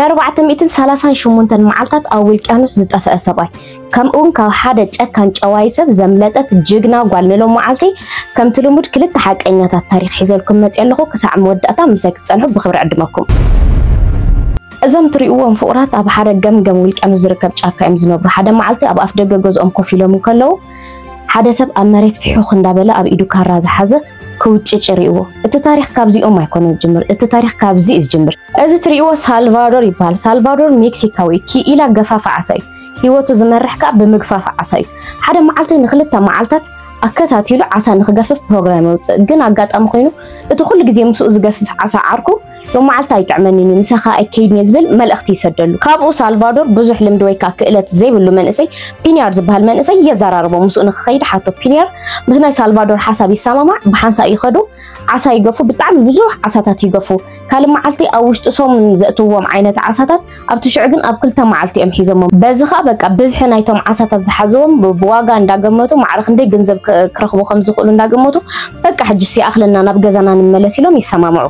ኣርባዕተ ሚእትን ሰላሳን ሸሞንተን መዓልታት ኣብ ውልቅያኖስ ዝጠፈአ ሰብኣይ፣ ከምኡውን ካብ ሓደ ጨካን ጨዋይ ሰብ ዘምለጠት ጅግና ጓል ንሎም መዓልቲ፣ ከምቲ ልሙድ ክልተ ሓቀኛታት ታሪኽ ሒዘልኩም መፅእ ኣለኹ። ክሳዕ መወዳእታ ምሳይ ክትፀንሑ ብኽብሪ ዕድመኩም። እዞም ትሪእዎም ፍቑራት ኣብ ሓደ ገምገም ውልቅያኖስ ዝርከብ ጫካ እዮም ዝነብሩ። ሓደ መዓልቲ ኣብ ኣፍ ደገ ገዝኦም ኮፍ ኢሎም እንከለዉ ሓደ ሰብ ኣብ መሬት ፊሑኽ እንዳበለ ኣብ ኢዱ ካራ ዝሓዘ ክውጭጭ ይርእይዎ። እቲ ታሪኽ ካብዚኦም ኣይኮነን ዝጅምር፣ እቲ ታሪኽ ካብዚ እዩ ዝጅምር። እዚ ትርእይዎ ሳልቫዶር ይበሃል። ሳልቫዶር ሜክሲካዊ እዩ። ክኢላ ገፋፊ ዓሳ እዩ። ህይወቱ ዝመርሕ ከኣ ብምግፋፍ ዓሳ እዩ። ሓደ መዓልቲ ንኽልተ መዓልታት ኣከታቲሉ ዓሳ ንኽገፍፍ ፕሮግራም የውፅእ። ግን ኣጋጣሚ ኮይኑ እቲ ኩሉ ግዜ ምስኡ ዝገፍፍ ዓሳ ዓርኩ ሎመዓልቲ ኣይጥዕመንን እዩ፣ ምሳኻ ኣይከይድን እየ ዝብል መልእኽቲ ይሰደሉ። ካብኡ ሳልቫዶር ብዙሕ ልምዲ ወይ ከዓ ክእለት ዘይብሉ መንእሰይ፣ ፒኒያር ዝበሃል መንእሰይ የዘራርቦ። ምስኡ ንክኸይድ ሓቶ። ፒኒያር ምስ ናይ ሳልቫዶር ሓሳብ ይሰማማዕ። ብሓንሳእ ይኸዱ፣ ዓሳ ይገፉ። ብጣዕሚ ብዙሕ ዓሳታት ይገፉ። ካልእ መዓልቲ ኣብ ውሽጢ ሰሙን ዘእትዎም ዓይነት ዓሳታት ኣብቲ ሽዑ ግን ኣብ ክልተ መዓልቲ እዮም ሒዞሞም። በዚ ኸኣ በቃ ብዝሒ ናይቶም ዓሳታት ዝሓዝዎም ብ-፣ ብዋጋ እንዳገመቱ ማዕረ ክንደይ ገንዘብ ክ-፣ ክረኽቡ ከም ዝኽእሉ እንዳገመቱ፣ በቃ ሕጂ ሲኣኽለና ናብ ገዛና ንመለስ ኢሎም ይሰማምዑ።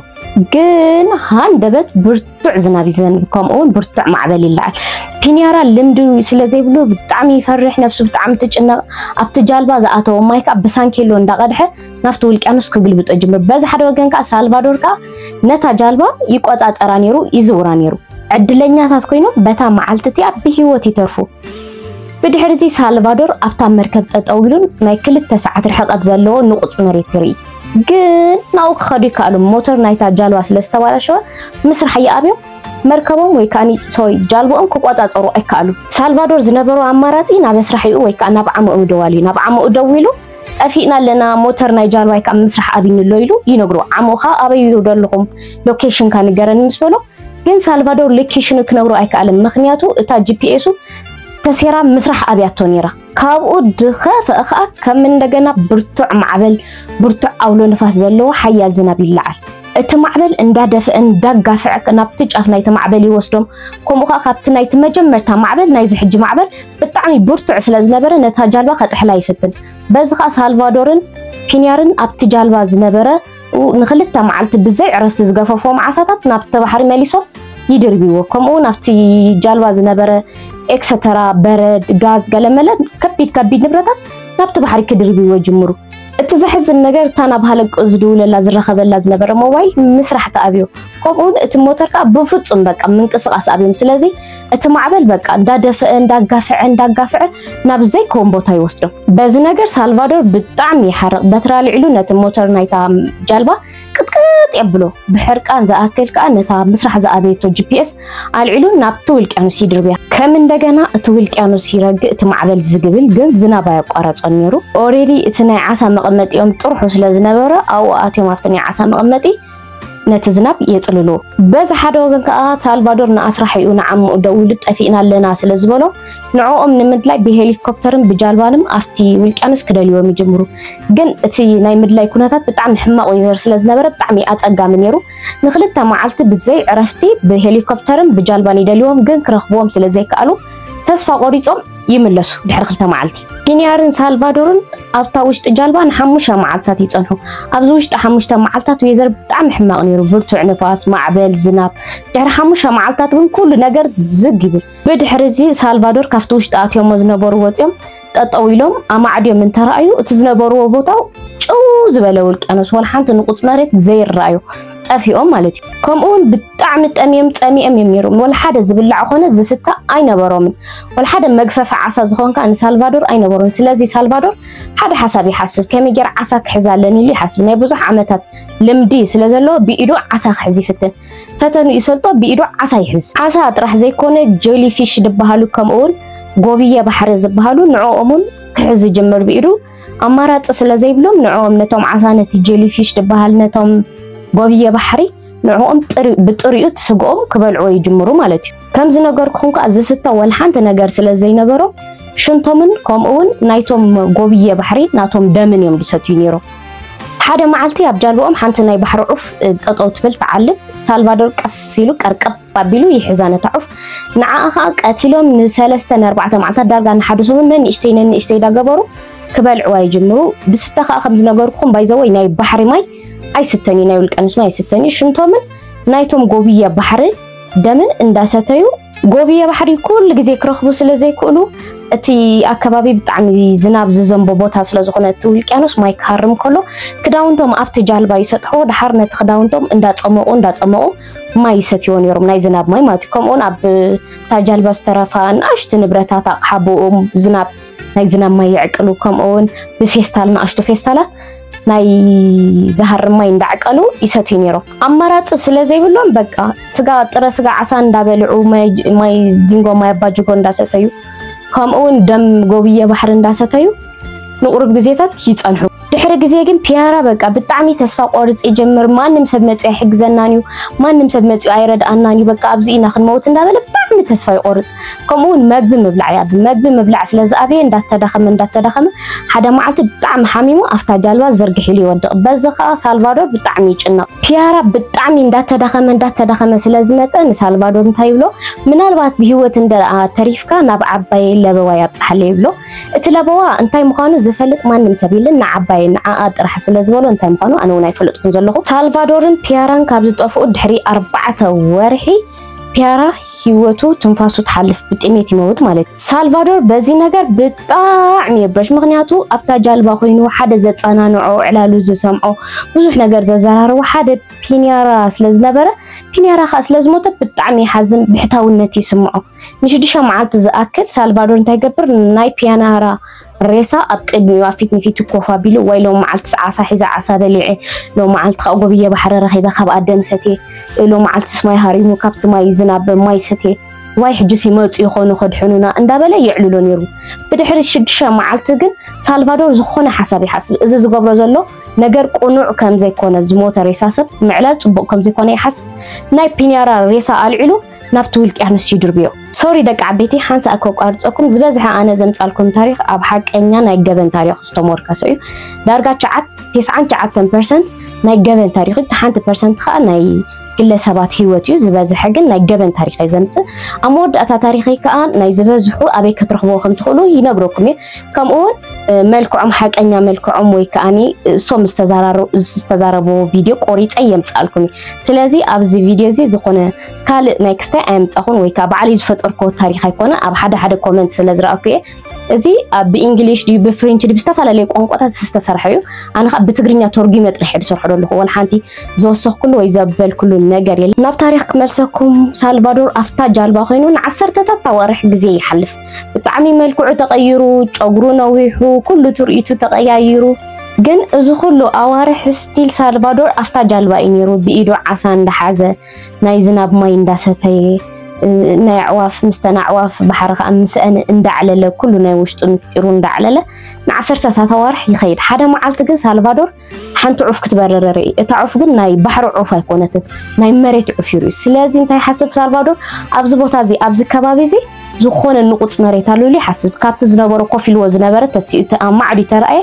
ግን ሃንደበት ብርቱዕ ዝናብ ይዘንብ፣ ከምኡ እውን ብርቱዕ ማዕበል ይለዓል። ፒኒያራ ልምዲ ስለ ዘይብሉ ብጣዕሚ ይፈርሕ፣ ነብሱ ብጣዕሚ ትጭነቕ። ኣብቲ ጃልባ ዝኣተወ ማይ ከኣ ብሳንኬሎ እንዳቐድሐ ናብቲ ውልቅያኖስ ክግልብጦ ይጅምር። በዚ ሓደ ወገን ከኣ ሳልቫዶር ከኣ ነታ ጃልባ ይቆጻጸራ ነይሩ፣ ይዝውራ ነይሩ። ዕድለኛታት ኮይኖም በታ መዓልቲ እቲኣ ብህይወት ይተርፉ። ብድሕሪ እዚ ሳልቫዶር ኣብታ መርከብ ጠጠው ኢሉን ናይ ክልተ ሰዓት ርሕቀት ዘለዎ ንቑጽ መሬት ይርኢ። ግን ናብኡ ክኸዱ ይከኣሉ። ሞተር ናይታ ጃልባ ስለ ዝተባላሸወ ምስራሕ ይኣብዮም መርከቦም ወይ ከኣ፣ ሶሪ፣ ጃልባኦም ክቆጻጸሩ ኣይከኣሉ። ሳልቫዶር ዝነበሮ ኣማራጺ ናብ ኣስራሒኡ ወይ ከኣ ናብ ዓመኡ ምድዋል እዩ። ናብ ዓመኡ ደዊሉ፣ "ጠፊእና ኣለና፣ ሞተር ናይ ጃልባ ወይ ከኣ ምስራሕ ኣብይኒ ኣሎ" ኢሉ ይነግሮ። ዓመኡ ከኣ፣ "ኣበይ ዶ ኣለኹም? ሎኬሽንካ ንገረኒ" ምስ በሎ፣ ግን ሳልቫዶር ሎኬሽኑ ክነግሮ ኣይከኣለን። ምኽንያቱ እታ ጂ ፒ ኤሱ ተሴራ ምስራሕ ኣብያቶ ነይራ። ካብኡ ድኸፈ ኸኣ ከም እንደገና ብርቱዕ ማዕበል፣ ብርቱዕ ኣውሎ ንፋስ ዘለዎ ሓያል ዝናብ ይለዓል። እቲ ማዕበል እንዳደፍአ እንዳጋፍዐ ናብቲ ጫፍ ናይቲ ማዕበል ይወስዶም። ከምኡ ኸኣ ካብቲ ናይቲ መጀመርታ ማዕበል ናይዚ ሕጂ ማዕበል ብጣዕሚ ብርቱዕ ስለ ዝነበረ ነታ ጃልባ ከጥሕላ ይፍትን። በዚ ኸኣ ሳልቫዶርን ፒኒያርን ኣብቲ ጃልባ ዝነበረ ንኽልተ መዓልቲ ብዘይ ዕረፍቲ ዝገፈፍዎም ዓሳታት ናብቲ ባሕሪ መሊሶም ይድርብይዎ። ከምኡ እውን ኣብቲ ጃልባ ዝነበረ ኤክሰተራ፣ በረድ፣ ጋዝ፣ ገለመለ ከቢድ ከቢድ ንብረታት ናብቲ ባሕሪ ክድርብይዎ ይጅምሩ። እቲ ዘሕዝን ነገር እታ ናብ ሃለቆ ዝድውለላ ዝራኸበላ ዝነበረ ሞባይል ምስራሕ ተኣብዮ። ከምኡ እውን እቲ ሞተር ከኣ ብፍጹም በቃ ምንቅስቓስ ኣብዮም። ስለዚ እቲ ማዕበል በቃ እንዳደፈአ፣ እንዳጋፍዐ፣ እንዳጋፍዐ ናብ ዘይከውን ቦታ ይወስዶም። በዚ ነገር ሳልቫዶር ብጣዕሚ ይሓርቕ። በትሪ ኣልዒሉ ነቲ ሞተር ናይታ ጃልባ ቅጥቅጥ የብሎ። ብሕርቃን ዝኣክል ከኣ ነታ ምስራሕ ዝኣበየቶ ጂ ፒ ኤስ ኣልዒሉ ናብቲ ውልቅያኖስ ይድርብያ። ከም እንደገና እቲ ውልቅያኖስ ይረግእ፣ እቲ ማዕበል ዝግብል፣ ግን ዝናብ ኣየቋረጾን ነይሩ። ኦሬዲ እቲ ናይ ዓሳ መቐመጢኦም ጥርሑ ስለ ዝነበረ ኣብኡ ኣትዮም ኣብቲ ናይ ዓሳ መቐመጢ ነቲ ዝናብ የጽልልዎ። በዚ ሓደ ወገን ከኣ ሳልቫዶር ንኣስራሒኡ ንዓምኡ ደዊሉ ጠፊእና ኣለና ስለ ዝበሎ ንዕኦም ንምድላይ ብሄሊኮፕተርን ብጃልባንም ኣብቲ ውልቅያኖስ ክደልይዎም ይጅምሩ። ግን እቲ ናይ ምድላይ ኩነታት ብጣዕሚ ሕማቕ ወይዘር ስለ ዝነበረ ብጣዕሚ ኣጸጋሚ ነይሩ። ንኽልተ መዓልቲ ብዘይ ዕረፍቲ ብሄሊኮፕተርን ብጃልባን ይደልይዎም፣ ግን ክረኽብዎም ስለ ዘይከኣሉ ተስፋ ቆሪጾም ይምለሱ። ድሕሪ ክልተ መዓልቲ ፒኒያርን ሳልቫዶርን ኣብታ ውሽጢ ጃልባ ንሓሙሽተ መዓልታት ይጸንሑ። ኣብዚ ውሽጢ ሓሙሽተ መዓልታት ወይዘር ብጣዕሚ ሕማቕ ነይሩ። ብርቱዕ ንፋስ፣ ማዕበል፣ ዝናብ። ድሕሪ ሓሙሽተ መዓልታት ግን ኩሉ ነገር ዝግ ይብል። ብድሕሪ እዚ ሳልቫዶር ካብቲ ውሽጢ ኣትዮሞ ዝነበሩ ወጺኦም ጠጠው ኢሎም ኣማዕድዮም እንተረኣዩ እቲ ዝነበርዎ ቦታ ጭው ዝበለ ውልቅያኖስ፣ ወላ ሓንቲ ንቁጽ መሬት ዘይረኣዩ፣ ጠፊኦም ማለት እዩ። ከምኡ እውን ብጣዕሚ ጠምዮም ጸሚኦም እዮም ነይሮም። ወላ ሓደ ዝብላዕ ኮነ ዝስተ ኣይነበሮምን። ወላ ሓደ መግፈፊ ዓሳ ዝኾን ከኣ ንሳልቫዶር ኣይነበሮን። ስለዚ ሳልቫዶር ሓደ ሓሳብ ይሓስብ፣ ከመይ ገይረ ዓሳ ክሕዝ ኣለኒ ኢሉ ይሓስብ። ናይ ብዙሕ ዓመታት ልምዲ ስለ ዘለዎ ብኢዱ ዓሳ ክሕዝ ይፍትን። ፈተኑ ይሰልጦ፣ ብኢዱ ዓሳ ይሕዝ። ዓሳ ጥራሕ ዘይኮነ ጀሊ ፊሽ ዝበሃሉ ከምኡ እውን ጎብየ ባሕሪ ዝበሃሉ ንዕኦም እውን ክሕዝ ይጅምር ብኢዱ። ኣማራጺ ስለ ዘይብሎም ንዕኦም ነቶም ዓሳ፣ ነቲ ጀሊ ፊሽ ዝበሃል፣ ነቶም ጎብየ ባሕሪ ንዕኦም ጥሪ-፣ ብጥሪኡ እቲ ስግኦም ክበልዕዎ ይጅምሩ ማለት እዩ። ከም ዝነገርኩኹም ከኣ ዝስተ ወላ ሓንቲ ነገር ስለ ዘይነበሮም ሽንቶምን ከምኡ እውን ናይቶም ጎብየ ባሕሪ ናቶም ደምን እዮም ዝሰትዩ ነይሮም። ሓደ መዓልቲ ኣብ ጃልባኦም ሓንቲ ናይ ባሕሪ ዑፍ፣ እ፣ ጠጠው ትብል ትዓልብ። ሳልቫዶር ቀስ ኢሉ ቀርቀብ ኣቢሉ ይሕዛ ነታ ዑፍ። ንዓኣ ኸኣ ቀቲሎም ንሰለስተ ንኣርባዕተ መዓልታት ዳርጋ ንሓደ ሰሙን ነንእሽተይ ነንእሽተይ ዳገበሩ ክበልዕዋ ይጅምሩ። ዝስተ ኸኣ ከም ዝነገርኩኹም ባይዘወይ ናይ ባሕሪ ማይ ኣይስተንዩ፣ ናይ ውልቅያኖስ ማይ ኣይስተንዩ። ሽንቶምን ናይቶም ጎብየ ባሕሪ ደምን እንዳሰተዩ ጎብየ ባሕሪ ኩሉ ግዜ ክረኽቡ ስለ ዘይክእሉ፣ እቲ ኣከባቢ ብጣዕሚ ዝናብ ዝዘንቦ ቦታ ስለ ዝኾነ፣ እቲ ውልቅያኖስ ማይ ክሃርም ከሎ ክዳውንቶም ኣብቲ ጃልባ ይሰጥሕዎ። ድሓር ነቲ ክዳውንቶም እንዳጸመቑ እንዳጸመቑ ማይ ይሰትይዎ ነይሮም፣ ናይ ዝናብ ማይ ማለት እዩ። ከምኡውን ኣብ እታ ጃልባ ዝተረፋ ንኣሽቱ ንብረታት፣ ኣቕሓ፣ ብኡ ዝናብ ናይ ዝናብ ማይ ይዕቅሉ። ከምኡውን ብፌስታል፣ ንኣሽቱ ፌስታላት ናይ ዝሃርም ማይ እንዳዕቀሉ ይሰትዩ ነይሮም። ኣማራፂ ስለ ዘይብሎም፣ በቃ ስጋ፣ ጥረ ስጋ ዓሳ እንዳበልዑ፣ ማይ፣ ማይ ዚንጎ፣ ማይ ኣባጅጎ እንዳሰተዩ፣ ከምኡውን ደም ጎብየ ባሕሪ እንዳሰተዩ ንቁሩብ ግዜታት ይጸንሑ። ድሕሪ ግዜ ግን ፒያራ በቃ ብጣዕሚ ተስፋ ቆርጽ ይጀምር። ማንም ሰብ መጺኡ ኣይሕግዘናን እዩ፣ ማንም ሰብ መጺኡ ኣይረድኣናን እዩ፣ በቃ ኣብዚ ኢና ክንመውት እንዳበለ ብጣዕሚ ተስፋ ይቆርጽ። ከምኡውን መግቢ ምብላዕ እያ። መግቢ ምብላዕ ስለ ዝኣብየ እንዳተዳኸመ እንዳተዳኸመ ሓደ መዓልቲ ብጣዕሚ ሓሚሙ ኣብታ ጃልባ ዝርግሕ ኢሉ ይወድቕ። በዚ ኸኣ ሳልቫዶር ብጣዕሚ ይጭነቕ። ፒያራ ብጣዕሚ እንዳተዳኸመ እንዳተዳኸመ ስለ ዝመጸ ንሳልቫዶር እንታይ ይብሎ? ምናልባት ብህይወት እንደ ተሪፍካ ናብ ዓባየ ለበዋ ያብጽሓለይ ይብሎ። እቲ ለበዋ እንታይ ምዃኑ ዝፈልጥ ማንም ሰብ የለን፣ ንዓባየ ንዓኣ ጥራሕ ስለ ዝበሎ እንታይ ምዃኑ ኣነ እውን ኣይፈለጥኩን ዘለኹ። ሳልቫዶርን ፒያራን ካብ ዝጠፍኡ ድሕሪ ኣርባዕተ ወርሒ ፒያራ ህይወቱ ትንፋሱ ትሓልፍ፣ ብጥሜት ይመውት ማለት እዩ። ሳልቫዶር በዚ ነገር ብጣዕሚ ይረበሽ፣ ምኽንያቱ ኣብታ ጃልባ ኮይኑ ሓደ ዘጸናንዖ፣ ዕላሉ ዝሰምዖ፣ ብዙሕ ነገር ዘዘራርቦ ሓደ ፒኒያራ ስለ ዝነበረ፣ ፒኒያራ ኸኣ ስለ ዝሞተ ብጣዕሚ ይሓዝን ብሕታውነት ይስምዖ። ንሽዱሽተ መዓልቲ ዝኣክል ሳልቫዶር እንታይ ይገብር? ናይ ፒያናራ ሬሳ ኣብ ቅድሚኡ ኣብ ፊት ንፊቱ ኮፍ ኣቢሉ፣ ዋይ ሎም መዓልቲ ዓሳ ሒዛ ዓሳ በሊዐ፣ ሎም መዓልቲ ኸኣ ጎብየ ባሕሪ ረኺበ ካብ ኣደም ሰትየ፣ ሎም መዓልትስ ማይ ሃሪሙ ካብቲ ማይ ዝናብ ማይ ሰትየ፣ ዋይ ሕጅስ ይመጹ ይኾኑ ከድሕኑና እንዳበለ የዕልሎ ነይሩ። ብድሕሪ ሽዱሽተ መዓልቲ ግን ሳልቫዶር ዝኾነ ሓሳብ ይሓስብ። እዚ ዝገብሮ ዘሎ ነገር ቅኑዕ ከም ዘይኮነ፣ ዝሞተ ሬሳ ሰብ ምዕላል ጽቡቕ ከም ዘይኮነ ይሓስብ። ናይ ፒኒያራ ሬሳ ኣልዒሉ ናብቲ ውልቅያኖስ ይድርብዮ። ሶሪ ደቂ ዓበይቲ፣ ሓንሳእ ከቋርጸኩም፣ ዝበዝሐ ኣነ ዘምጻልኩም ታሪኽ ኣብ ሓቀኛ ናይ ገበን ታሪኽ ዝተሞርከሰ እዩ። ዳርጋ ሸዓት-፣ ተስዓን ሸዓተን ፐርሰንት ናይ ገበን ታሪኽ እዩ፣ እቲ ሓንቲ ፐርሰንት ከኣ ናይ ግለሰባት ህይወት እዩ። ዝበዝሐ ግን ናይ ገበን ታሪኽ እየ ዘምጽእ። ኣብ መወዳእታ ታሪኸይ ከኣ ናይ ዝበዝሑ ኣበይ ክትረኽብዎ ከም ትኽእሉ ይነግረኩም እየ። ከምኡ እውን፣ እ፣ መልክዖም፣ ሓቀኛ መልክዖም ወይ ከኣኒ እሶም ዝተዛራረ-፣ ዝተዛረብዎ ቪድዮ ቆሪጸ የምጻልኩም እየ። ስለዚ ኣብዚ ቪድዮ እዚ ዝኾነ ካልእ ናይ ክስታይ ኣየምጻኹን ወይ ከኣ ባዕለይ ዝፈጠርክዎ ታሪኽ ኣይኮነ፣ ኣብ ሓደ ሓደ ኮመንት ስለ ዝረኣኩ እየ። እዚ ኣብ ብእንግሊሽ ድዩ ብፍሬንች ድዩ ብዝተፈላለየ ቋንቋታት ዝተሰርሐ እዩ። ኣነ ኸኣ ብትግርኛ ተርጒመ ጥራሕ እየ ዝሰርሖ ዘለኹ። ወላ ሓንቲ ዝወሰኽኩሉ ወይ ዘበልኩሉ ነገር የለን። ናብ ታሪኽ ክመልሰኩም፣ ሳልቫዶር ኣብታ ጃልባ ኮይኑ ንዓሰርተታት ኣዋርሕ ግዜ ይሓልፍ። ብጣዕሚ መልክዑ ተቐይሩ፣ ጨጉሩ ነዊሑ፣ ኩሉ ትርኢቱ ተቐያይሩ። ግን እዚ ኩሉ ኣዋርሕ ስቲል ሳልቫዶር ኣብታ ጃልባ እዩ ነይሩ። ብኢዱ ዓሳ እንዳሓዘ፣ ናይ ዝናብ ማይ እንዳሰተየ፣ እ፣ ናይ ኣዕዋፍ፣ ምስተን ኣዕዋፍ ባሕሪ ከኣ ምስአን እንዳዕለለ፣ ኩሉ ናይ ውሽጡ ምስጢሩ እንዳዕለለ ንዓሰርተታት ኣዋርሕ ይኸይድ። ሓደ መዓልቲ ግን ሳልቫዶር ሓንቲ ዑፍ ክትበርር ርኢ። እታ ዑፍ ግን ናይ ባሕሪ ዑፍ ኣይኮነትን፣ ናይ መሬት ዑፍ እዩ ርኢ። ስለዚ እንታይ ይሓስብ ሳልቫዶር? ኣብዚ ቦታ እዚ፣ ኣብዚ ከባቢ እዚ ዝኾነ ንቑጽ መሬት ኣሎ ኢሉ ይሓስብ። ካብቲ ዝነበሮ ኮፍ ኢልዎ ዝነበረ ተሲኡ፣ እቲ ኣብ ማዕዱ ተራእየ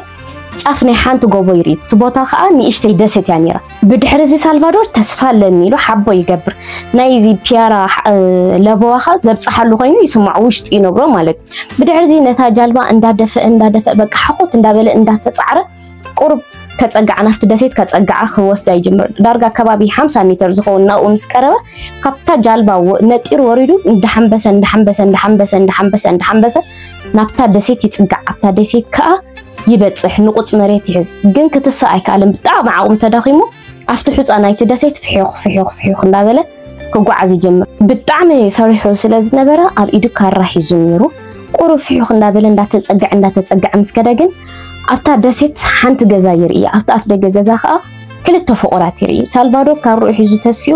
ጫፍ ናይ ሓንቲ ጎቦ ይርኢ። እቲ ቦታ ከኣ ንእሽተይ ደሴት እያ ነይራ። ብድሕሪ እዚ ሳልቫዶር ተስፋ ኣለኒ ኢሉ ሓቦ ይገብር። ናይ ፒያራ፣ እ፣ ለበዋ ከኣ ዘብጽሓሉ ኮይኑ ይስምዖ፣ ውሽጡ ይነግሮ ማለት እዩ። ብድሕሪ እዚ ነታ ጃልባ እንዳደፈአ፣ እንዳደፈአ፣ በቃ ሓኾት እንዳበለ እንዳተጻዕረ ቁሩብ ከጸግዓ፣ ናብቲ ደሴት ከጸግዓ ክወስዳ ይጅምር። ዳርጋ ከባቢ ሓምሳ ሜተር ዝኸውን ናብኡ ምስ ቀረበ፣ ካብታ ጃልባ ወ-፣ ነጢሩ ወሪዱ እንዳሓንበሰ፣ እንዳሓንበሰ፣ እንዳሓንበሰ፣ እንዳሓንበሰ፣ እንዳሓንበሰ ናብታ ደሴት ይጽጋዕ። ኣብታ ደሴት ከኣ ይበጽሕ፣ ንቑጽ መሬት ይሕዝ። ግን ክትስእ ኣይከኣለን። ብጣዕሚ ዓቕሙ ተዳኺሙ፣ ኣብቲ ሑጻ ናይቲ ደሴት ፍሒኽ፣ ፍሒኽ፣ ፍሒኽ እንዳበለ ክጓዓዝ ይጀምር። ብጣዕሚ ፈሪሑ ስለ ዝነበረ፣ ኣብ ኢዱ ካራ ሒዙ ነይሩ። ቁሩብ ፍሒኽ እንዳበለ፣ እንዳተጸግዐ፣ እንዳተጸግዐ ምስ ከደ ግን፣ ኣብታ ደሴት ሓንቲ ገዛ ይርኢ። ኣብቲ ኣፍ ደገ ገዛ ከኣ ክልተ ፍቑራት ይርኢ። ሳልቫዶር ካርኡ ሒዙ ተሲኡ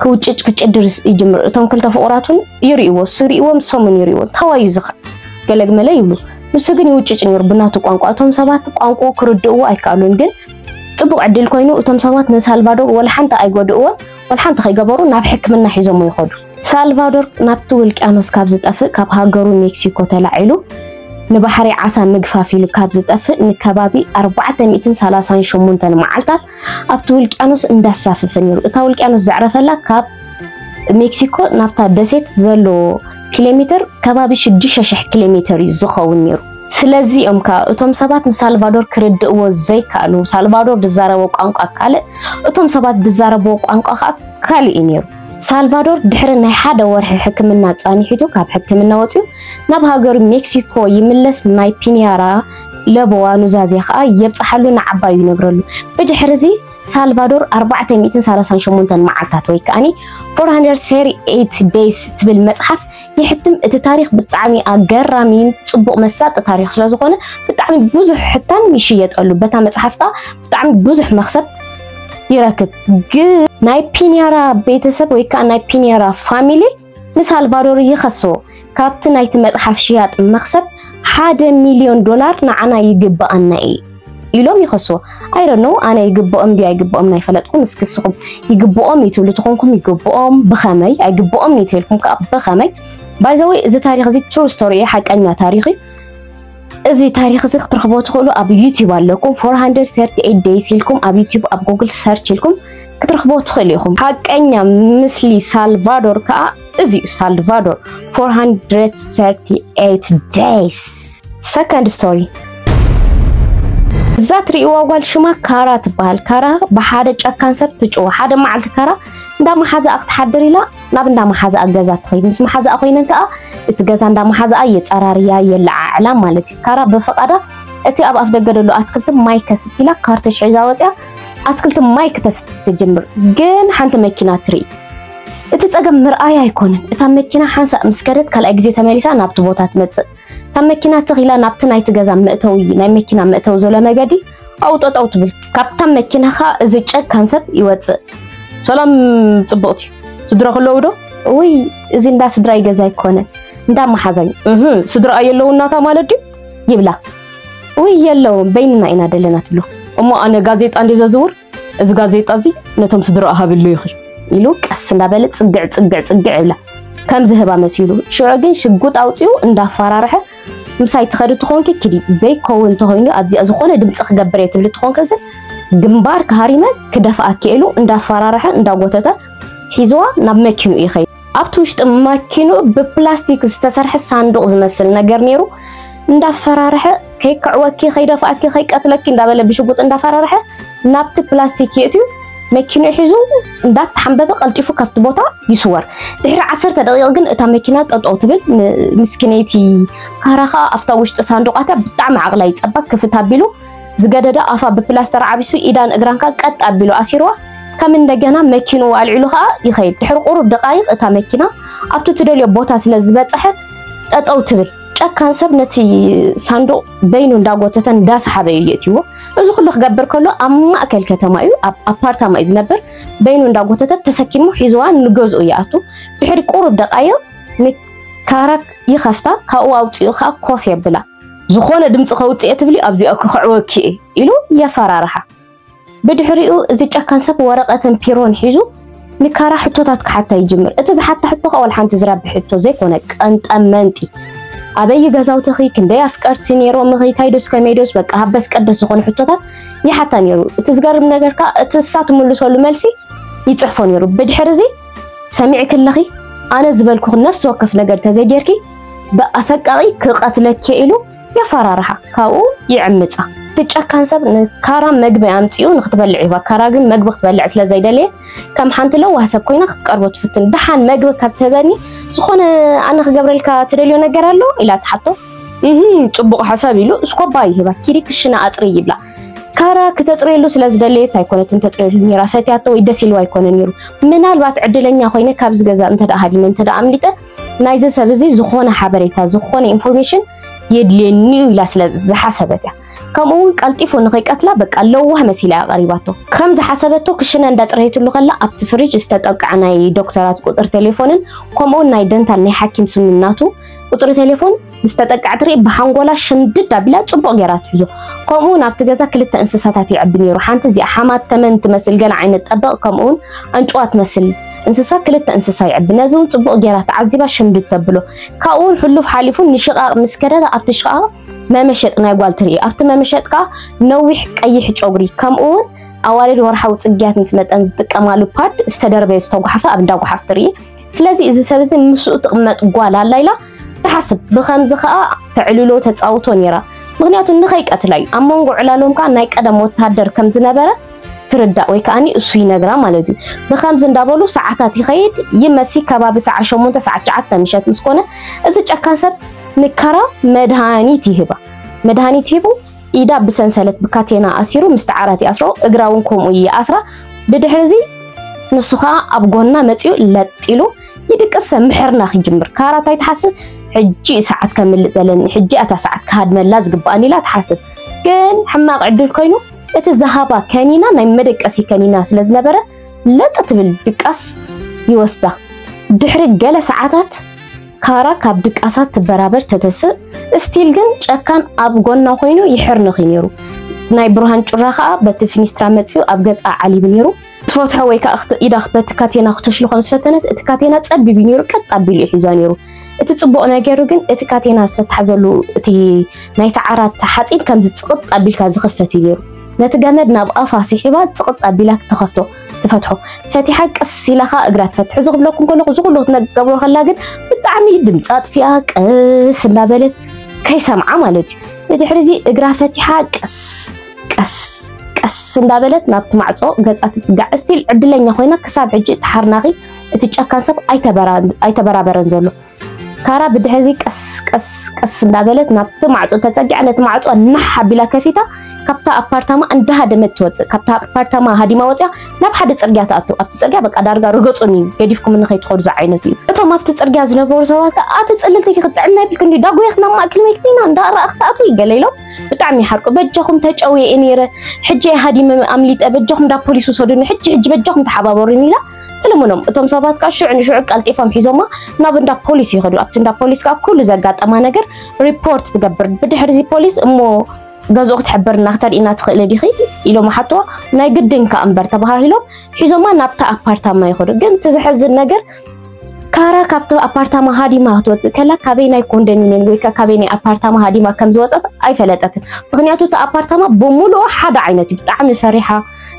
ክውጭጭ፣ ክጭድር ይጅምር። እቶም ክልተ ፍቑራት እውን ይርእይዎ፣ እሱ ይርእይዎም፣ ንሶም እውን ይርእይዎ። እንታይ እዩ ዝኸ-፣ ገለግመለ ይብሉ። ንሱ ግን ይውጭጭ ነይሩ ብናቱ ቋንቋ። እቶም ሰባት ቋንቋኡ ክርድእዎ ኣይከኣሉን፣ ግን ጽቡቕ ዕድል ኮይኑ፣ እቶም ሰባት ንሳልቫዶር ወላ ሓንቲ ኣይጎድእዎን፣ ወላ ሓንቲ ከይገበሩ ናብ ሕክምና ሒዞሞ ይኸዱ። ሳልቫዶር ናብቲ ውልቅያኖስ ካብ ዝጠፍእ፣ ካብ ሃገሩ ሜክሲኮ ተላዒሉ ንባሕሪ ዓሳ ምግፋፍ ኢሉ ካብ ዝጠፍእ፣ ንከባቢ ኣርባዕተ ሚእትን ሰላሳን ሸሞንተን መዓልታት ኣብቲ ውልቅያኖስ እንዳሳፈፈ ነይሩ። እታ ውልቅያኖስ ዘዕረፈላ ካብ ሜክሲኮ ናብታ ደሴት ዘሎ ኪሎ ሜተር ከባቢ ሽዱሽተ ሽሕ ኪሎ ሜተር እዩ ዝኸውን ነይሩ። ስለዚ እዮም ከኣ እቶም ሰባት ንሳልቫዶር ክርድእዎ ዘይከኣሉ። ሳልቫዶር ዝዛረቦ ቋንቋ ካልእ፣ እቶም ሰባት ዝዛረብዎ ቋንቋ ከኣ ካልእ እዩ ነይሩ። ሳልቫዶር ድሕሪ ናይ ሓደ ወርሒ ሕክምና ጻኒሒቱ ካብ ሕክምና ወጺኡ ናብ ሃገሩ ሜክሲኮ ይምለስ። ናይ ፒኒያራ ለበዋ ኑዛዜ ከኣ የብጽሓሉ ንዓባዩ ይነግረሉ። ብድሕሪ እዚ ሳልቫዶር ኣርባዕተ ሚእትን ሰላሳን ሸሞንተን መዓልታት ወይ ከኣኒ four hundred thirty-eight days ትብል መጽሓፍ ይሕትም። እቲ ታሪኽ ብጣዕሚ ኣገራሚን ጽቡቕ መሳጢ ታሪኽ ስለ ዝኾነ ብጣዕሚ ብዙሕ ሕታም ይሽየጠሉ። በታ መጽሓፍ ከኣ ብጣዕሚ ብዙሕ መኽሰብ ይረክብ። ግን ናይ ፒኒያራ ቤተሰብ ወይ ከዓ ናይ ፒኒያራ ፋሚሊ ንሳልቫዶር ይኸስዎ። ካብቲ ናይቲ መጽሓፍ ሽያጥ መኽሰብ ሓደ ሚልዮን ዶላር ንዓና ይግብኣና እዩ ኢሎም ይኸስዎ። I don't know፣ ኣነ ይግብኦም ድዩ ኣይግብኦም ናይ ፈለጥኩም። እስኪ እስኹም ይግብኦም እዩ ትብሉ ትኾንኩም፣ ይግብኦም ብኸመይ፣ ኣይግብኦም እዩ ትብልኩም ከዓ ብኸመይ። By the way፣ እዚ ታሪኽ እዚ true story እዩ፣ ሓቀኛ ታሪኽ እዩ። እዚ ታሪኽ እዚ ክትረኽቦ ትኽእሉ ኣብ ዩቲዩብ ኣለኩም። Four hundred thirty-eight days ኢልኩም ኣብ ዩቲዩብ ኣብ ጉግል ሰርች ኢልኩም ክትረኽቦ ትኽእሉ ኢኹም። ሓቀኛ ምስሊ ሳልቫዶር ከዓ እዚ እዩ። ሳልቫዶር four hundred thirty-eight days። Second story። እዛ ትርእይዋ ጓል ሽማ ካራ ትበሃል። ካራ ብሓደ ጨካን ሰብ ትጭወ። ሓደ መዓልቲ ካራ እንዳ መሓዛኣ ክትሓድር ኢላ ናብ እንዳ መሓዛኣ ገዛ ትኸይድ። ምስ መሓዛኣ ኮይነን ከዓ እቲ ገዛ እንዳ መሓዛኣ የፀራርያ የለዓዕላ ማለት እዩ። ካራ ብፍቓዳ እቲ ኣብ ኣፍ ደገ ዘሎ ኣትክልቲ ማይ ከስት ኢላ ካርትሽ ሒዛ ወፅያ ኣትክልቲ ማይ ክተስት ትጅምር። ግን ሓንቲ መኪና ትርኢ። እቲ ጸገም ምርኣያ ኣይኮነን። እታ መኪና ሓንሳእ ምስ ከደት ካልኣይ ግዜ ተመሊሳ ናብቲ ቦታ ትመጽእ። እታ መኪና ተኺላ ናብቲ ናይቲ ገዛ መእተዊ፣ ናይ መኪና መእተዊ ዘሎ መገዲ ኣብኡ ጠጠው ትብል። ካብታ መኪና ኸኣ እዚ ጨካን ሰብ ይወጽእ። "ሰላም ጽብቕቲ፣ ስድራ ከለዉ ዶ?" "ውይ፣ እዚ እንዳ ስድራይ ገዛ ኣይኮነን፣ እንዳ መሓዛይ." "እህ፣ ስድራ ኣየለዉን ናታ ማለት ድዩ?" ይብላ። "ውይ፣ የለውን፣ በይንና ኢና ደለና" ትብሎ። "እሞ ኣነ ጋዜጣ እንዴ ዘዝውር፣ እዚ ጋዜጣ እዚ ነቶም ስድራ ሃብሉ ኢኺ" ኢሉ ቀስ እንዳበለ ጽግዕ ጽግዕ ጽግዕ ይብላ። ከም ዝህባ መሲሉ። ሽዑ ግን ሽጉጥ ኣውጺኡ እንዳፈራርሐ፣ "ምሳይ ትኸዲ ትኾንኪ ኪዲ፣ ዘይከውን እንተኾይኑ ኣብዚኣ ዝኾነ ድምጺ ክገብር እየ ትብሊ ትኾንኪ ግን ግንባር ክሃሪመ ክደፍኣኪ" ኢሉ እንዳፈራርሐ እንዳጎተተ ሒዝዋ ናብ መኪኑ ይኸይድ። ኣብቲ ውሽጢ ማኪኑ ብፕላስቲክ ዝተሰርሐ ሳንዱቕ ዝመስል ነገር ነይሩ። እንዳፈራርሐ "ከይክዕወኪ፣ ከይደፍኣኪ፣ ከይቀትለኪ" እንዳበለ ብሽጉጥ እንዳፈራርሐ ናብቲ ፕላስቲክ የእትዩ መኪኑ ሒዙ እንዳተሓንበበ ቀልጢፉ ካብቲ ቦታ ይስወር። ድሕሪ ዓሰርተ ደቂቕ ግን እታ መኪና ጠጠው ትብል። ም-፣ ምስኪነይቲ ካራ ኸኣ ኣብታ ውሽጢ ሳንዱቓታ ብጣዕሚ ዓቕላ ይጸባ ክፍት ኣቢሉ ዝገደደ ኣፋ ብፕላስተር ዓቢሱ ኢዳን እግራን ከኣ ቀጥ ኣቢሉ ኣሲርዋ። ከም እንደገና መኪንኡ ኣልዒሉ ከኣ ይኸይድ። ድሕሪ ቁሩብ ደቓይቕ እታ መኪና ኣብቲ ትደልዮ ቦታ ስለ ዝበጽሐት ጠጠው ትብል። ጨካን ሰብ ነቲ ሳንዱቕ በይኑ እንዳጎተተ እንዳሰሓበ እዩ የእትይዎ። እዚ ኩሉ ክገብር ከሎ ኣብ ማእከል ከተማ እዩ፣ ኣብ ኣፓርታማ እዩ ዝነብር። በይኑ እንዳጎተተ ተሰኪሙ ሒዝዋ ንገዝኡ ይኣቱ። ድሕሪ ቁሩብ ደቓይቕ ንካራ ይኸፍታ፣ ካብኡ ኣውጺኡ ከኣ ኮፍ የብላ። "ዝኾነ ድምጺ ከውጽእ እየ ትብሊ ኣብዚኣ ክኽዕወኪ እየ" ኢሉ የፈራርሓ። ብድሕሪኡ እዚ ጨካን ሰብ ወረቐትን ፒሮን ሒዙ ንካራ ሕቶታት ክሓታ ይጅምር። እቲ ዝሓታ ሕቶ ከኣ ወላ ሓንቲ ዝረብሕ ሕቶ ዘይኮነ፣ ቀንጠመንጢ። "ኣበይ ገዛውትኺ? ክንደይ ኣፍቀርቲ ነይሮምኺ? ታይዶስ ከመይዶስ?" በቃ ሃበስ ቀደስ ዝኾነ ሕቶታት ይሓታ ነይሩ። እቲ ዝገርም ነገር ከኣ እቲ እሳ ትምልሰሉ መልሲ ይጽሕፎ ነይሩ። ብድሕሪ እዚ "ሰሚዕኪ ኣለኺ? ኣነ ዝበልኩኺ ነፍሲ ወከፍ ነገር ተዘይጌርኪ ብኣሰቃቒ ክቐትለኪ" ኢሉ የፈራርሓ፣ ካብኡ ይዕምጻ። እቲ ጨካን ሰብ ንካራ መግቢ ኣምጺኡ ንክትበልዕ ይህባ። ካራ ግን መግቢ ክትበልዕ ስለ ዘይደለየት ከም ሓንቲ ለዋህ ሰብ ኮይና ክትቀርቦ ትፍትን። "ደሓን መግቢ ካብ ትህበኒ ዝኾነ ኣነ ክገብረልካ ትደልዮ ነገር ኣሎ?" ኢላ ትሓቶ። "እህ፣ ጽቡቕ ሓሳብ" ኢሉ እስኮባ ይህባ። "ኪዲ ክሽነ ኣጽሪ" ይብላ። ካራ ክተጽርየሉ ስለ ዝደለየት ኣይኮነትን ተጽርየሉ ነይራ፣ ፈትያቶ ወይ ደስ ኢልዋ ኣይኮነን ነይሩ። ምናልባት ዕድለኛ ኮይነ ካብዚ ገዛ እንተ ደኣ ሃዲመ፣ እንተ ደኣ ኣምሊጠ፣ ናይዚ ሰብ እዚ ዝኾነ ሓበሬታ፣ ዝኾነ ኢንፎርሜሽን የድልየኒ እዩ ኢላ ስለ ዝሓሰበት እያ። ከምኡ እውን ቀልጢፉ ንኸይቀትላ በቃ ለዋህ መሲላ እያ ቀሪባቶ። ከም ዝሓሰበቶ ክሽነ እንዳጽረየትሉ ከላ ኣብቲ ፍሪጅ ዝተጠቅዐ ናይ ዶክተራት ቁጽሪ ቴሌፎንን ከምኡ እውን ናይ ደንታል ናይ ሓኪም ስምን ናቱ ቁጽሪ ቴሌፎን ምስ ተጠቅዐ ትርኢ ብሓንጎላ ሽምድድ ኣቢላ ጽቡቕ ገይራ ትሕዞ። ከምኡ እውን ኣብቲ ገዛ ክልተ እንስሳታት ይዕቢ ነይሩ። ሓንቲ እዚኣ ሓማት ተመን ትመስል ገለ ዓይነት ጠበቕ ከምኡ እውን ኣንጭዋ ትመስል እንስሳ ክልተ እንስሳ ይዕቢ። ነዚ እውን ጽቡቕ ገይራ ተዓዚባ ሽምድድ ተብሎ። ካብኡ እውን ሕሉፍ ሓሊፉ ንሽቓቕ ምስ ከደት ኣብቲ ሽቓቕ መመሸጥ ናይ ጓል ትርኢ። ኣብቲ መመሸጥ ከኣ ነዊሕ ቀይሕ ጨጉሪ ከምኡ እውን ኣዋልድ ወርሓዊ ጽግያት ምስ መጠን ዝጥቀማሉ ፓድ ዝተደርበየ ዝተጓሓፈ ኣብ እንዳ ጓሓፍ ትርኢ። ስለዚ እዚ ሰብ እዚ ምስኡ ትቕመጥ ጓል ኣላ ኢላ ትሓስብ። ብኸምዚ ከኣ ተዕልሎ ተጻውቶ ነይራ። ምኽንያቱ ንኸይቀትላ እዩ። ኣብ መንጎ ዕላሎም ከኣ ናይ ቀደም ወተሃደር ከም ዝነበረ ትርዳእ ወይ ከኣኒ እሱ ይነግራ ማለት እዩ። ብኸምዚ እንዳበሉ ሰዓታት ይኸይድ ይመሲ። ከባቢ ሰዓት ሸሞንተ ሰዓት ትሽዓተ ምሸት ምስ ኮነ፣ እዚ ጨካን ሰብ ንካራ መድሃኒት ይህባ። መድሃኒት ሂቡ ኢዳ ብሰንሰለት ብካቴና ኣሲሩ፣ ምስቲ ዓራት ይኣስሮ፣ እግራ እውን ከምኡ ይኣስራ። ብድሕሪ እዚ ንሱ ኸኣ ኣብ ጎና መጺኡ ለጥ ኢሉ ይድቅስ፣ ምሕርና ክጅምር። ካራ እንታይ ትሓስብ? ሕጂ እዩ ሰዓት ከምልጥ ዘለኒ፣ ሕጂ እታ ሰዓት ክሃድመላ ዝግባኣኒ ኢላ ትሓስብ። ግን ሕማቕ ዕድል ኮይኑ እቲ ዝሃባ ከኒና ናይ መደቀሲ ከኒና ስለ ዝነበረ ለጥ ትብል ድቃስ ይወስዳ። ድሕሪ ገለ ሰዓታት ካራ ካብ ድቃሳ ትበራበር ተተስእ። ስቲል ግን ጨካን ኣብ ጎና ኮይኑ ይሕርንኺ ነይሩ። ናይ ብርሃን ጩራ ከኣ በቲ ፊኒስትራ መጺኡ ኣብ ገጻ ዓሊቡ ነይሩ። ትፈትሖ ወይ ከኣ ክት- ኢዳ በቲ ካቴና ክተሽልኾ ምስ ፈተነት፣ እቲ ካቴና ጸቢብ እዩ ነይሩ፣ ቀጥ ኣቢሉ እዩ ሒዞ ነይሩ። እቲ ጽቡቕ ነገሩ ግን እቲ ካቴና ዝተታሕዘሉ እቲ ናይቲ ዓራት ሓጺን ከምዚ ጽቕጥ ኣቢልካ ዝኽፈት እዩ ነይሩ። ነቲ ገመድ ናብ ኣፋ ስሒባ ጽቕጥ ኣቢላ ትኸፍቶ፣ ትፈትሖ። ፈቲሓ ቀስ ኢላ ኸኣ እግራ ትፈትሕ። እዚ ክብለኩም ከለኹ፣ እዚ ኩሉ ክትገብሮ ከላ ግን ብጣዕሚ ድምጻ ኣጥፊኣ ቀስ እንዳበለት ከይሰምዓ ማለት እዩ። ብድሕሪ እዚ እግራ ፈቲሓ ቀስ ቀስ ቀስ እንዳበለት ናብቲ ማዕጾ ገጻ ትጽጋዕ። ስቲል ዕድለኛ ኮይና ክሳብ ሕጂ እቲ ሓርናኺ፣ እቲ ጨካን ሰብ ኣይተበራ- ኣይተበራበረን ዘሎ። ካራ ብድሕሪ እዚ ቀስ ቀስ ቀስ እንዳበለት ናብቲ ማዕጾ ተጸጊዓ፣ ነቲ ማዕጾ ናሕ ኣቢላ ከፊታ፣ ካብታ ኣፓርታማ እንዳሃደመት ትወጽእ። ካብታ ኣፓርታማ ሃዲማ ወጽያ ናብ ሓደ ጽርግያ ትኣቱ። ኣብቲ ጽርግያ በቃ ዳርጋ ርገጹኒ፣ ገዲፍኩምኒ ከይትኸዱ ዝዓይነቱ እዩ። እቶም ኣብቲ ጽርግያ ዝነበሩ ሰባት ከኣ፣ "ኣቲ ጽልልቲ ዲኺ፣ ጥዕና ይብልክን ድዩ? ዳጎየኽና ኣብ ማእከል መኪና እንዳረኣኽ ትኣትዊ?" ገለ ኢሎም ብጣዕሚ ይሓርቁ። "በጃኹም፣ ተጨውየ እየ ነይረ፣ ሕጂ እየ ሃዲመ ኣምሊጠ፣ በጃኹም ናብ ፖሊስ ውሰዱኒ፣ ሕጂ ሕጂ በጃኹም ተሓባበሩኒ" ኢላ ትልምኖም። እቶም ሰባት ከኣ ሽዑ ንሽዑ ቀልጢፎም ሒዞማ ናብ እንዳ ፖሊስ ይኸዱ። ኣብቲ እንዳ ፖሊስ ከኣ ኩሉ ዘጋጠማ ነገር ሪፖርት ትገብር። ብድሕሪ እዚ ፖሊስ፣ "እሞ ገዝኡ ክትሕብርና ክተርእይና ትኽእሊ ዲኺ?" ኢሎም ሓተዋ። "ናይ ግድን ከኣ እምበር" ተባሃሂሎም ሒዞማ ናብታ ኣፓርታማ ይኸዱ። ግን እቲ ዘሕዝን ነገር፣ ካራ ካብቲ ኣፓርታማ ሃዲማ ክትወጽእ ከላ፣ ካበይ ናይ ኮንዶሚንየም ወይ ከኣ ካበይ ናይ ኣፓርታማ ሃዲማ ከም ዝወጸት ኣይፈለጠትን። ምኽንያቱ እቲ ኣፓርታማ ብምሉኡ ሓደ ዓይነት እዩ። ብጣዕሚ ፈሪሓ፣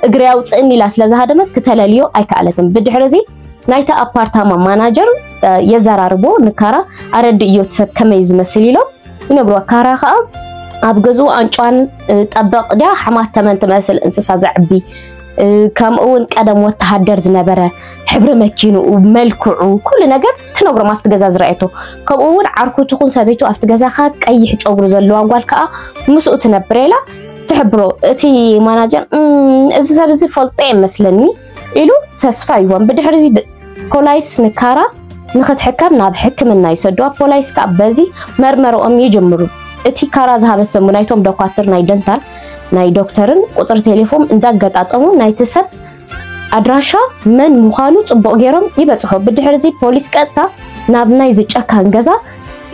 እግሪ ኣውጽእኒ ኢላ ስለ ዝሃደመት ክተለልዮ ኣይከኣለትን። ብድሕሪ እዚ ናይቲ ኣፓርታማ ማናጀር፣ እ፣ የዘራርቦ፣ ንካራ ኣረድእዮ እቲ ሰብ ከመይ ዝመስል ኢሎም ይነግርዋ። ካራ ከኣ ኣብ ገዝኡ ኣንጭዋን፣ እ፣ ጠበቕ ድያ ሓማት ተመን ትመስል እንስሳ ዘዕቢ፣ እ፣ ከምኡ እውን ቀደም ወተሃደር ዝነበረ፣ ሕብሪ መኪንኡ፣ መልክዑ፣ ኩሉ ነገር ትነግሮም ኣብቲ ገዛ ዝረኣየቶ። ከምኡ እውን ዓርኩ ትኹን ሰበይቱ ኣብቲ ገዛኻ ቀይሕ ጨጉሪ ዘለዋ ጓል ከኣ ምስኡ ትነብር ኢላ ትሕብሮ። እቲ ማናጀር፣ "እም፣ እዚ ሰብ እዚ ፈልጦ ይመስለኒ" ኢሉ ተስፋ ይህቦም። ብድሕሪ እዚ ድ- ፖላይስ ንካራ ንኽትሕከም ናብ ሕክምና ይሰድዋ። ፖላይስ ከኣ በዚ መርመረኦም ይጅምሩ። እቲ ካራ ዝሃበቶም ናይቶም ዶኳትር ናይ ደንታል ናይ ዶክተርን ቁጽሪ ቴሌፎን እንዳገጣጠሙ ናይቲ ሰብ ኣድራሻ መን ምዃኑ ጽቡቕ ገይሮም ይበጽሖ። ብድሕሪ እዚ ፖሊስ ቀጥታ ናብ ናይ ዝጨካን ገዛ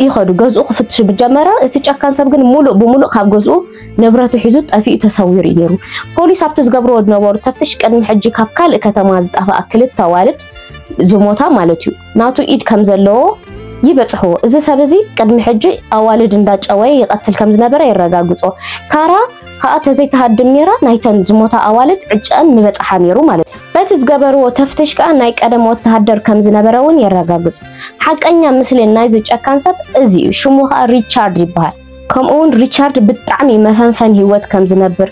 ይኸዱ። ገዝኡ ክፍትሹ ብጀመረ፣ እቲ ጨካን ሰብ ግን ሙሉእ ብሙሉእ ካብ ገዝኡ ንብረቱ ሒዙ ጠፊኡ ተሰዊሩ እዩ ነይሩ። ፖሊስ ኣብቲ ዝገብርዎ ዝነበሩ ተፍትሽ ቅድሚ ሕጂ ካብ ካልእ ከተማ ዝጠፍኣ ክልተ ኣዋልድ ዝሞታ ማለት እዩ ናቱ ኢድ ከም ዘለዎ ይበጽሕዎ። እዚ ሰብ እዚ ቅድሚ ሕጂ ኣዋልድ እንዳጨወየ ይቐትል ከም ዝነበረ የረጋግጾ። ካራ ከኣ ተዘይተሃድም ነይራ ናይተን ዝሞታ ኣዋልድ ዕጨን ምበጽሓ ነይሩ ማለት እዩ። በቲ ዝገበርዎ ተፍትሽ ከኣ ናይ ቀደም ወተሃደር ከም ዝነበረ እውን የረጋግጹ። ሓቀኛ ምስልን ናይዚ ጨካን ሰብ እዚ እዩ። ሽሙ ከኣ ሪቻርድ ይበሃል። ከምኡውን ሪቻርድ ብጣዕሚ መፈንፈን ህይወት ከም ዝነብር፣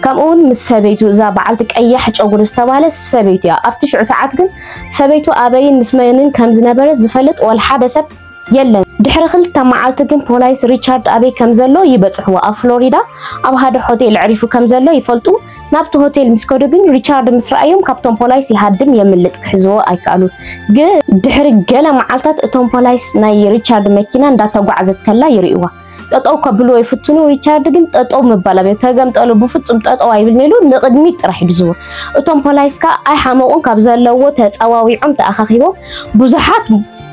ከምኡውን ምስ ሰበይቱ፣ እዛ በዓልቲ ቀያሕ ጨጉሪ ዝተባህለ ሰበይቱ እያ። ኣብቲ ሽዑ ሰዓት ግን ሰበይቱ ኣበይን ምስ መንን ከም ዝነበረ ዝፈልጥ ወላ ሓደ ሰብ የለን። ድሕሪ ክልተ መዓልቲ ግን ፖላይስ ሪቻርድ ኣበይ ከም ዘሎ ይበጽሕዎ። ኣብ ፍሎሪዳ ኣብ ሓደ ሆቴል ኣዕሪፉ ከም ዘሎ ይፈልጡ። ናብቲ ሆቴል ምስ ከዱ ግን ሪቻርድ ምስ ረኣዮም ካብቶም ፖላይስ ይሃድም የምልጥ፣ ክሕዝዎ ኣይከኣሉን። ግን ድሕሪ ገለ መዓልታት እቶም ፖላይስ ናይ ሪቻርድ መኪና እንዳተጓዕዘት ከላ ይርእይዋ። ጠጠው ከብልዎ ይፍትኑ። ሪቻርድ ግን ጠጠው ምባል ኣብዮ። ተገምጠሉ፣ ብፍጹም ጠጠው ኣይብልን ኢሉ ንቕድሚት ጥራሕ እዩ ዝዝውር። እቶም ፖላይስ ከኣ ኣይሓመቑን፣ ካብ ዘለዎ ተጸዋዊዖም ተኣኻኺቦም ብዙሓት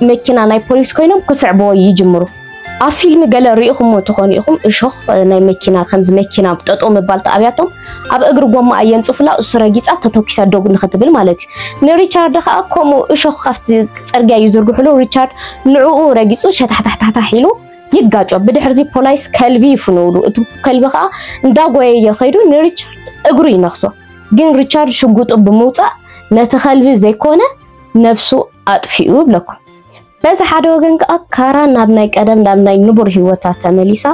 መኪና ናይ ፖሊስ ኮይኖም ክስዕብዎ ይጅምሩ። ኣብ ፊልም ገለ ርኢኹምዎ ትኾኑ ኢኹም፣ እሾኽ ናይ መኪና፣ ከምዚ መኪና ጠጠው ምባል ተኣብያቶም ኣብ እግሪ ጎማኣ የንጽፉላ፣ እሱ ረጊጻ ተተኲሳ ደጉ ንኽትብል ማለት እዩ። ንሪቻርድ ከኣ ከምኡ እሾኽ ካብቲ ጽርግያ ይዝርግሕሉ፣ ሪቻርድ ንዕኡ ረጊጹ ሸታሕታሕታሕታሕ ኢሉ ይጋጮ። ብድሕርዚ ፖላይስ ከልቢ ይፍነውሉ። እቲ ከልቢ ከኣ እንዳጎየየ ከይዱ ንሪቻርድ እግሩ ይነኽሶ። ግን ሪቻርድ ሽጉጡ ብምውጻእ ነቲ ከልቢ ዘይኮነ ነብሱ ኣጥፊኡ ይብለኩም። በዚ ሓደ ወገን ከኣ ካራ ናብ ናይ ቀደም፣ ናብ ናይ ንቡር ህይወታ ተመሊሳ፣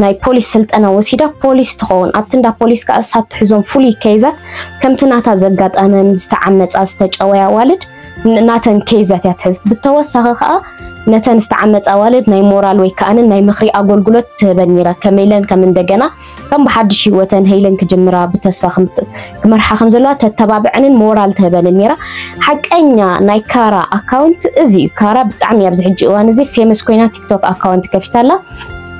ናይ ፖሊስ ስልጠና ወሲዳ ፖሊስ ትኸውን። ኣብቲ እንዳ ፖሊስ ከዓ እሳ ትሕዞም ፍሉይ ኬዛት ከምቲ ናታ ዘጋጠመን ዝተዓመፃ ዝተጨወያ ኣዋልድ ን- ናተን ኬዛት እያ ትሕዝ። ብተወሳኺ ከዓ ነተን ዝተዓመፃ ኣዋልድ ናይ ሞራል ወይ ከዓ ናይ ምኽሪ ኣገልግሎት ትህበን ነይራ። ከመይ ኢለን ከም እንደገና ከም ብሓድሽ ህይወተን ሄለን ክጅምራ ብተስፋ ከም ት- ክመርሓ ከም ዘለዋ ተተባብዐንን ሞራል ትህበንን ነይራ። ሓቀኛ ናይ ካራ ኣካውንት እዚ እዩ። ካራ ብጣዕሚ ኣብዚ ሕጂ እዋን እዚ ፌመስ ኮይና ቲክቶክ ኣካውንት ከፊታ ኣላ።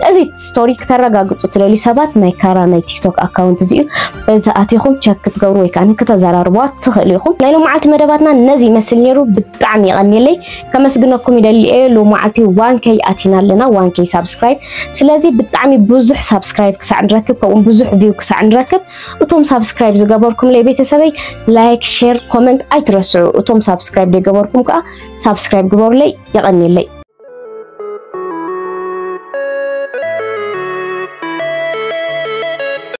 እዚ ስቶሪ ክተረጋግፁ ትደልዩ ሰባት ናይ ካራ ናይ ቲክቶክ ኣካውንት እዚ እዩ። በዚ ኣቲኹም ቸክ ክትገብሩ ወይ ከዓ ክተዘራርቧ ትኽእሉ ኢኹም። ናይ ሎማዓልቲ መደባትና ነዚ ይመስል ነይሩ። ብጣዕሚ የቐንየለይ። ከመስግነኩም ይደሊ እየ። ሎማዓልቲ ዋን ኬይ ኣቲና ኣለና፣ ዋን ኬይ ሳብስክራይብ። ስለዚ ብጣዕሚ ብዙሕ ሳብስክራይብ ክሳዕ ንረክብ፣ ከምኡ ብዙሕ ቪው ክሳዕ ንረክብ፣ እቶም ሳብስክራይብ ዝገበርኩም ለይ ቤተሰበይ ላይክ፣ ሼር፣ ኮመንት ኣይትረስዑ። እቶም ሳብስክራይብ ዘይገበርኩም ከዓ ሳብስክራይብ ግበሩለይ። የቐንየለይ።